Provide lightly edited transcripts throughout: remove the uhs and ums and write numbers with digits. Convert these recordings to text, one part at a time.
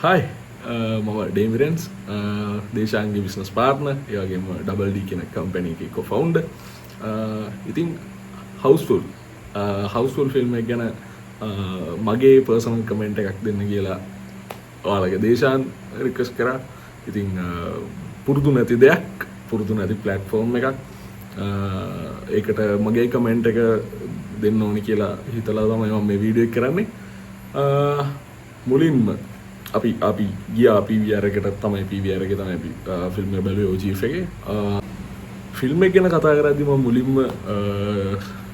හයි, මම ඩේමිරන්ස්, දේශාන්ගේ business partner, ඒ වගේම double ඩී කියන කම්පැනි එකේ කෝ-ෆවුන්ඩර්. ඉතින් හවුස්ෆුල් හවුස්ෆුල් ෆිල්ම් එක ගැන මගේ පර්සනල් කමෙන්ට් එකක් දෙන්න කියලා ඔයාලගේ දේශාන් රික්වෙස්ට් කරා. ඉතින් පුරුදු නැති දෙයක්, පුරුදු නැති ප්ලැට්ෆෝම් එකක්, ඒකට මගේ කමෙන්ට් එක දෙන්න ඕනි කියලා හිතලා තමයි මම මේ වීඩියෝ එක කරන්නේ. මුලින්ම අපි අපි ගියා PVR එකට තමයි, PVR එකේ තමයි අපි ෆිල්ම් එක බැලුවේ, OGF එකේ. ෆිල්ම් එක ගැන කතා කරද්දි මම මුලින්ම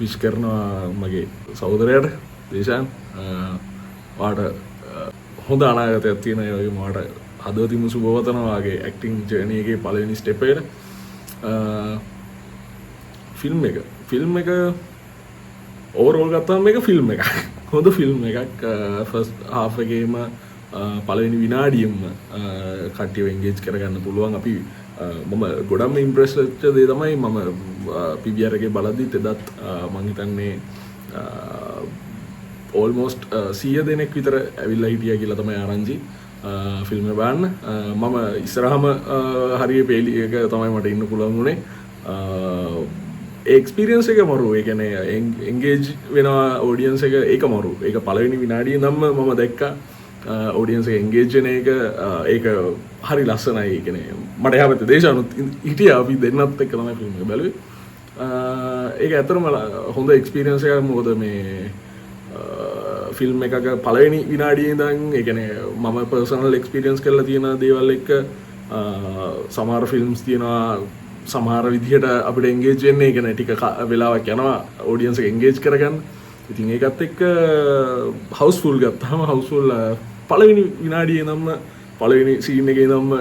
විශ් කරනවා මගේ සහෝදරයාට, දේශාන්, ඔයාට හොඳ අනාගතයක් තියෙන. ඒ වගේම ඔයාට හදවතින්ම සුබ පතනවා ඔයාගේ ඇක්ටිං ජර්නි එකේ පළවෙනි ස්ටෙප් එකට. ෆිල්ම් එක ඕවරෝල් ගත්තාම මේක ෆිල්ම් එකක්, හොඳ ෆිල්ම් එකක්. ෆස්ට් හාෆ් එකේම පළවෙනි විනාඩියෙන්ම කට්ටියව එන්ගේජ් කරගන්න පුළුවන්. අපි මම ගොඩක්ම ඉම්ප්‍රෙස් වෙච්ච දේ තමයි, මම PVR එකේ බලද්දිත් එදත් මං හිතන්නේ ඕල්මෝස්ට් 100 දෙනෙක් විතර ඇවිල්ලා හිටියා කියලා තමයි ආරංචි ෆිල්ම් එක බලන්න. මම ඉස්සරහම හරිය පේලි එක තමයි මට ඉන්න පුළුවන් වුණේ. ඒ එක්ස්පීරියන්ස් එක මරු. ඒ කියන්නේ එන්ගේජ් වෙනවා ඔඩියන්ස් එක, ඒක මරු. ඒක පළවෙනි විනාඩියේ ඉඳන්ම මම දැක්කා ඔඩියන්ස් එක එන්ගේජ් වෙන එක. ඒක හරි ලස්සනයි. ඒ කියන්නේ මට එහා පැත්තේ දේශානුත් හිටියා. අපි දෙන්නත් එක්ක තමයි ෆිල්ම් එක බැලුවේ. ඒක ඇත්තටම හොඳ එක්ස්පීරියන්ස් එකක්. මොකද මේ ෆිල්ම් එකක පළවෙනි විනාඩියේ ඉඳන්, ඒ කියන්නේ මම පර්සනල් එක්ස්පීරියන්ස් කරලා තියෙන දේවල් එක්ක, සමහර ෆිල්ම්ස් තියෙනවා සමහර විදිහට අපිට එන්ගේජ් වෙන්නේ, ඒ කියන්නේ ටික වෙලාවක් යනවා ඔඩියන්ස් එක එන්ගේජ් කරගන්න. ඉතින් ඒකත් එක්ක හවුස්ෆුල් ගත්තාම, හවුස්ෆුල් පළවෙනි විනාඩියේ ඉඳන්ම, පළවෙනි සීන් එකේ ඉඳන්ම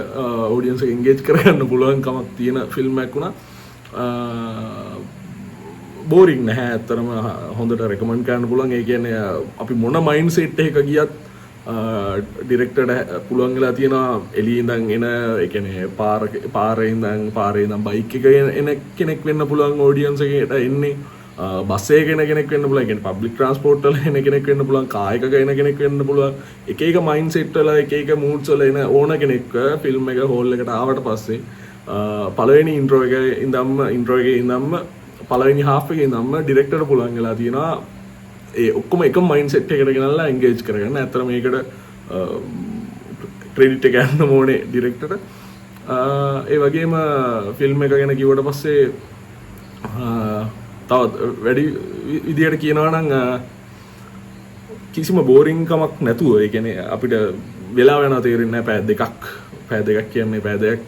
ඔඩියන්ස් එක එන්ගේජ් කරගන්න පුළුවන් කමක් තියෙන ෆිල්ම් එකක් වුණා. බෝරිං නැහැ ඇත්තටම. හොඳට රෙකමන්ඩ් කරන්න පුළුවන්. ඒ කියන්නේ අපි මොන මයින්ඩ් සෙට් එකක ගියත් ඩිරෙක්ටර්ට පුළුවන් වෙලා තියෙනවා එළියේ ඉඳන් එන, ඒ කියන්නේ පාරේ ඉඳන් බයික් එක එන කෙනෙක් වෙන්න පුළුවන් ඔඩියන්ස් එකට එන්නේ, බස් එකක එන කෙනෙක් වෙන්න පුළුවන්, ඒ කියන්නේ පබ්ලික් ට්‍රාන්ස්පෝර්ට් වල එන කෙනෙක් වෙන්න පුළුවන්, කාර් එකක එන කෙනෙක් වෙන්න පුළුවන්. එක එක මයින්ඩ් සෙට් වල, එක එක මූඩ්ස් වල එන ඕන කෙනෙක් ෆිල්ම් එක හෝල් එකට ආවට පස්සේ පළවෙනි ඉන්ට්‍රෝ එක ඉඳන්ම, ඉන්ට්‍රෝ එකේ ඉඳන්ම, පළවෙනි හාෆ් එකේ ඉඳන්ම ඩිරෙක්ටර්ට පුළුවන් වෙලා තියෙනවා ඒ ඔක්කොම එකම මයින්ඩ් සෙට් එකට ගෙනල්ලා එන්ගේජ් කරගන්න. ඇත්තටම මේකට ක්‍රෙඩිට් එක යන්න ඕනේ ඩිරෙක්ටර්ට. ඒ වගේම ෆිල්ම් එක ගැන කිව්වට පස්සේ තවත් වැඩි විදියට කියනවා නම්, කිසිම බෝරිං කමක් නැතුව, ඒ කියන්නේ අපිට වෙලා යනවා තේරෙන්නේ නැහැ. පැය දෙකක්, පැය දෙකක් කියන්නේ පැය 2ක්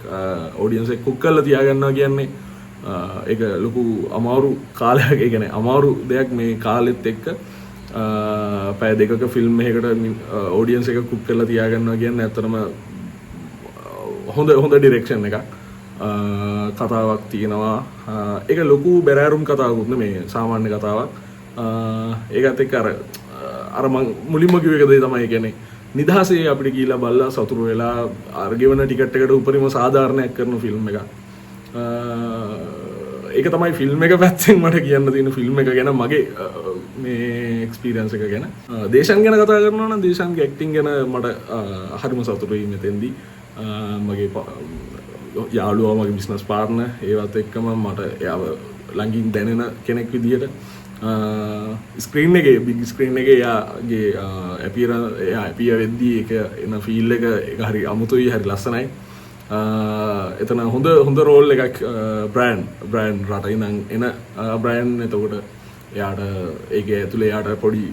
ඔඩියන්ස් එක හුක් කරලා තියාගන්නවා කියන්නේ ඒක ලොකු අමාරු කාලයක්, ඒ කියන්නේ අමාරු දෙයක්. මේ කාලෙත් එක්ක පැය 2ක ෆිල්ම් එකකට ඔඩියන්ස් එක හුක් කරලා තියාගන්නවා කියන්නේ ඇත්තටම හොඳ හොඳ ඩිරෙක්ෂන් එකක්. කතාවක් තියෙනවා. ඒක ලොකු බැරෑරුම් කතාවකුත් නෙමෙයි, සාමාන්‍ය කතාවක්. ඒකත් එක්ක අර අර මං මුලින්ම කිව්ව එක දේ තමයි. ඒ කියන්නේ නිදහසේ අපිට ගිහිල්ලා බලලා සතුටු වෙලා අර ගෙවන ටිකට් එකට උපරිම සාධාරණයක් කරන ෆිල්ම් එකක්. ඒක තමයි ෆිල්ම් එක පැත්තෙන් මට කියන්න තියෙන ෆිල්ම් එක ගැන මගේ මේ එක්ස්පීරියන්ස් එක ගැන. දේශන් ගැන කතා කරනවා නම්, දේශන්ගේ ඇක්ටිං ගැන මට හරිම සතුටුයි මෙතෙන්දී. මගේ යාළුවා, මගේ බිස්නස් පාර්ට්නර්, ඒවත් එක්කම මට එයාව ළඟින් දැනෙන කෙනෙක් විදිහට ස්ක්‍රීන් එකේ, බිග් ස්ක්‍රීන් එකේ එයාගේ ඇපියර්, එයා ඇපියර් වෙද්දී ඒක එන ෆීල් එක, ඒක හරි අමුතුයි, හරි ලස්සනයි. එතන හොඳ හොඳ රෝල් එකක්. බ්‍රෑන්ඩ් බ්‍රෑන්ඩ් රට ඉඳන් එන බ්‍රෑන්ඩ්. එතකොට එයාට ඒක ඇතුලේ එයාට පොඩි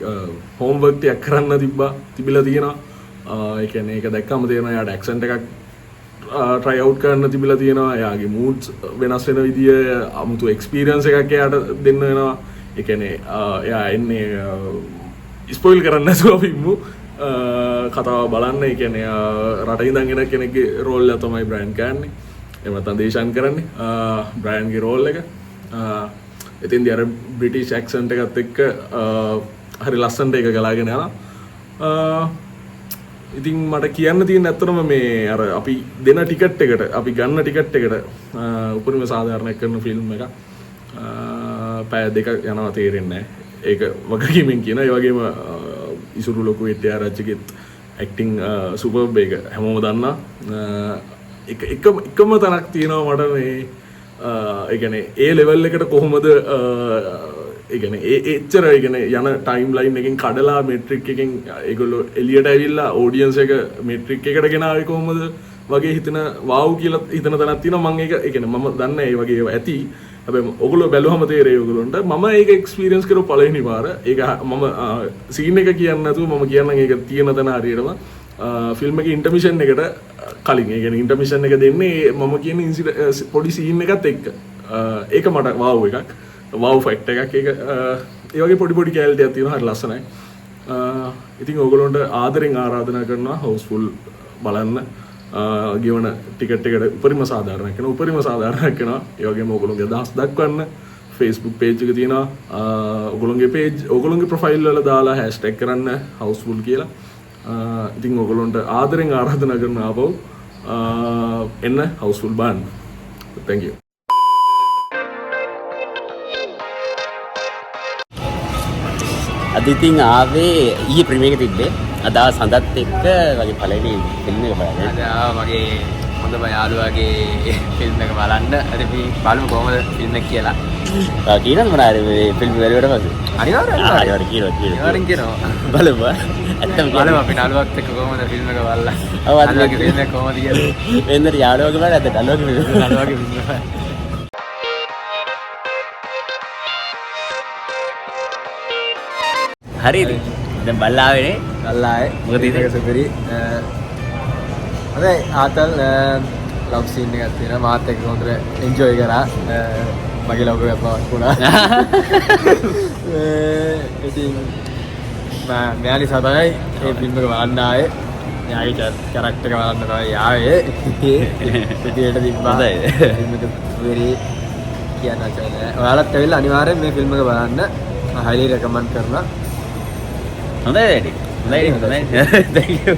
හෝම්වර්ක් ටිකක් කරන්න තිබිලා තියෙනවා. ඒ කියන්නේ ඒක දැක්කම තේරෙනවා එයාට ඇක්සන්ට් එකක් ට්‍රයි අවුට් කරන්න තිබිලා තියෙනවා. එයාගේ මූඩ්ස් වෙනස් වෙන විදිය අමුතු එක්ස්පීරියන්ස් එකක් එයාට දෙන්න වෙනවා. ඒ කියන්නේ එයා එන්නේ, ස්පොයිල් කරන්න නැතුව අපි ඉමු, කතාව බලන්න. ඒ කියන්නේ රට ඉඳන් එන කෙනෙක්ගේ රෝල් එක තමයි බ්‍රෑන්ඩ් කරන්නේ. එහෙම නැත්නම් දේශාන් කරන්නේ බ්‍රෑන්ඩ්ගේ රෝල් එක. එතින්දී අර බ්‍රිටිෂ් ඇක්සන්ට් එකත් එක්ක හරි ලස්සනට ඒක ගලාගෙන යනවා. ඉතින් මට කියන්න තියෙන ඇත්තටම මේ අර අපි දෙන ටිකට් එකට, අපි ගන්න ටිකට් එකට උපරිම සාධාරණයක් කරන ෆිල්ම් එකක්. පැය 2 යනවා තේරෙන්නේ නැහැ. ඒක වගකීමෙන් කියන. ඒ වගේම ඉසුරු ලොකු හෙට්ටිආරච්චිගෙත් ඇක්ටිං සුපර්බ් එක හැමෝම දන්නා. එක එකම එකම තැනක් තියෙනවා මට මේ ඒ කියන්නේ ඒ ලෙවල් එකට කොහොමද, ඒ කියන්නේ ඒ එච්චර, ඒ කියන්නේ යන ටයිම් ලයින් එකෙන් කඩලා මෙට්‍රික් එකෙන් ඒගොල්ලෝ එළියට ඇවිල්ලා ඔඩියන්ස් එක මෙට්‍රික් එකට ගෙනාවේ කොහොමද වගේ හිතන, වාව් කියලා හිතන තැනක් තියෙනවා. මං ඒක, ඒ කියන්නේ මම දන්නේ ඒ වගේ ඒවා ඇති. හැබැයි ඔයගොල්ලෝ බැලුවම තේරෙයි ඔයගොල්ලන්ට. මම ඒක එක්ස්පීරියන්ස් කරපු පළවෙනි පාර. ඒක මම සීන් එක කියන්නේ නැතුව මම කියන්නම් ඒක තියෙන තැන හරියටම. ෆිල්ම් එකේ ඉන්ටර්මිෂන් එකට කලින්, ඒ කියන්නේ ඉන්ටර්මිෂන් එක දෙන්නේ මම කියන පොඩි සීන් එකත් එක්ක. ඒක මට වාව් එකක්, වාව් ෆැක්ට් එකක්. ඒක ඒ වගේ පොඩි පොඩි කැලේ ටිකක් තියෙනවා, හරි ලස්සනයි. ඉතින් ඔයගොල්ලන්ට ආදරෙන් ආරාධනා කරනවා හවුස්ෆුල් බලන්න. ගෙවන ටිකට් එකට උපරිම සාධාරණයක් වෙනවා, උපරිම සාධාරණයක් වෙනවා. ඒ වගේම ඔයගොල්ලෝගේ අදහස් දක්වන්න Facebook page එක තියෙනවා. ඔයගොල්ලෝගේ page, ඔයගොල්ලෝගේ ප්‍රොෆයිල් වල දාලා හැෂ්ටැග් කරන්න හවුස්ෆුල් කියලා. ඉතින් ඔයගොල්ලන්ට ආදරෙන් ආරාධනා කරනවා ආපහු එන්න හවුස්ෆුල් බලන්න. Thank you. අද ඉතින් ආවේ ඊයේ ප්‍රීමියර් එක තිබ්බේ. අද ආව සඳත් එක්ක වගේ පළවෙනි ෆිල්ම් එක බලන්න. අද ආවා මගේ හොඳම යාළුවාගේ ෆිල්ම් එක බලන්න. අද අපි බලමු කොහොමද ෆිල්ම් එක කියලා. ආ, කියනවද මොනවා හරි මේ ෆිල්ම් බැලුවට පස්සේ? අනිවාර්යෙන්. ආ, අනිවාර්යෙන් කියනවා කියනවා. අනිවාර්යෙන් කියනවා. බලමු. ඇත්තම බලමු අපි නළුවත් එක්ක කොහොමද ෆිල්ම් එක බලලා. ඔව්, අද නළුවාගේ ෆිල්ම් එක කොහොමද කියලා. වෙනදට යාළුවගේ බලන්න, අද නළුවගේ ෆිල්ම්. නළුවාගේ ෆිල්ම් එක. හරි ඉතින්. දැන් බලලා ආවේ නේ? බලලා ආයේ. මොකද ඉතින්? එක සුපිරි. හොඳයි, ආතල් ලව් සීන් එකක් තියෙනවා. මාත් එක්ක හොඳට එන්ජොයි කරා. මගේ ලව් එක පවක් වුණා. ඉතින් මෙයා නිසා තමයි මේ ෆිල්ම් එක බලන්න ආවේ. මෙයාගේ කැරක්ටර් එක බලන්න තමයි ආවේ. ඉතින් තිබ්බා. හොඳයි. ෆිල්ම් එක සුපිරි කියන්න වචන නෑ. ඔයාලත් ඇවිල්ලා අනිවාර්යෙන් මේ ෆිල්ම් එක බලන්න. මම highly recommend කරනවා. හොඳයි වැඩි. හොඳයි හොඳයි. Thank you.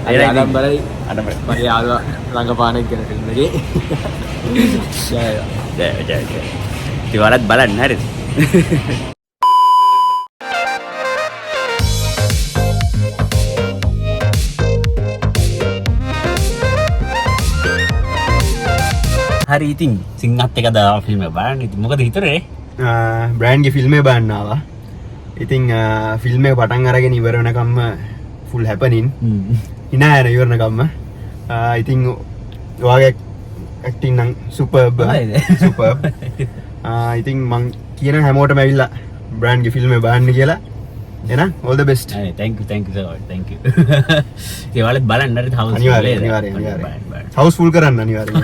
අද ආඩම්බරයි. ආඩම්බරයි. මගේ යාළුවා රංගපාන එක්ක ගැන ෆිල්ම් එකේ. ජය වේවා. ජය ජය ජය. ඉතින් ඔයාලත් බලන්න හරිද? හරි ඉතින් සිංහත් එක දාලා ෆිල්ම් එක බලන්න. ඉතින් මොකද හිතුනේ? බ්‍රෑන්ඩ්ගේ ෆිල්ම් එක බලන්න ආවා. ඉතින් ෆිල්ම් එක පටන් අරගෙන ඉවර වෙනකම්ම ෆුල් හැපනින්. හිනා යන ඉවර වෙනකම්ම. ඉතින් ඔයාගේ ඇක්ටිං නම් සුපර්බ්. හොඳයිද? සුපර්බ්. ඉතින් මං කියන හැමෝටම ඇවිල්ලා බ්‍රෑන්ඩ්ගේ ෆිල්ම් එක බලන්න කියලා. එහෙනම් all the best. හරි, thank you, thank you so much, thank you. ඉතින් ඔයාලත් බලන්න හරිද? හවුස් අනිවාර්යෙන්, ෆුල් නේද? අනිවාර්යෙන්, බලන්න, අනිවාර්යෙන්. බලන්න. හවුස් ෆුල් කරන්න අනිවාර්යෙන්.